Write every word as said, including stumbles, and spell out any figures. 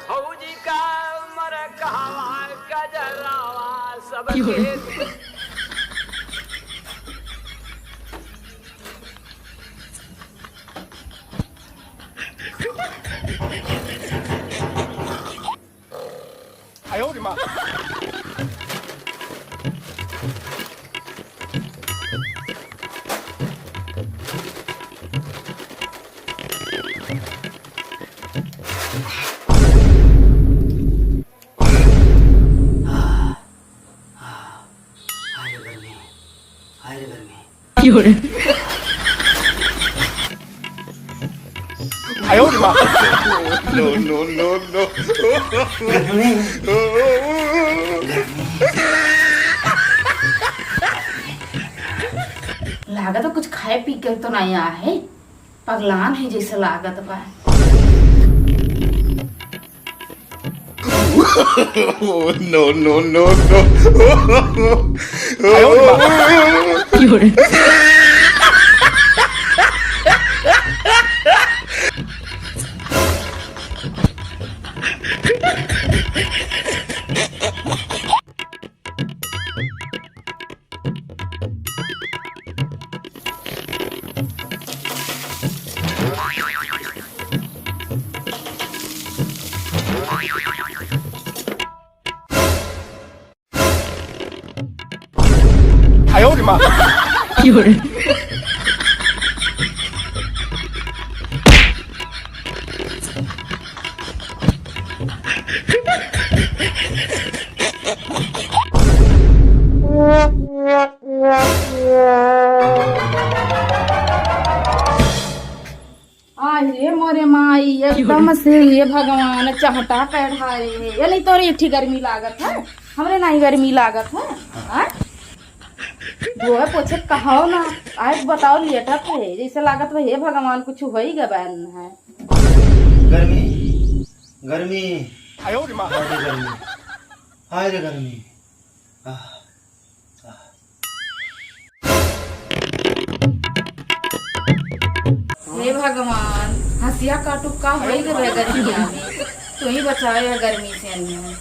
भौजी का उम्र कहवा गजरावा सबके। हाय रे गर्मी, हाय रे गर्मी। No, no, no, no। गर्मी। लागत है कुछ खाए पी के तो नहीं आया है, पगलान है जैसे लागत बा। No, no, no, no। आहि रे मोरे माई, एकदम से ये भगवान चहटा के ढारे है। ये नहीं तोरी इठी गर्मी लागत है, हमरे नहीं गर्मी लागत है। हाँ? धोए पोछे कहाओ ना, आए बताओ लेटत है, जैसे लागत है, हे भगवान, कुछ हो ही गबन है। गर्मी, गर्मी। आयो रे माँ। हाय रे गर्मी, हाय रे गर्मी। आह, आह। हे भगवान, हंसिया काटू का होई गबे गर्मिया में, तू ही बचावे है गर्मी से अन्य।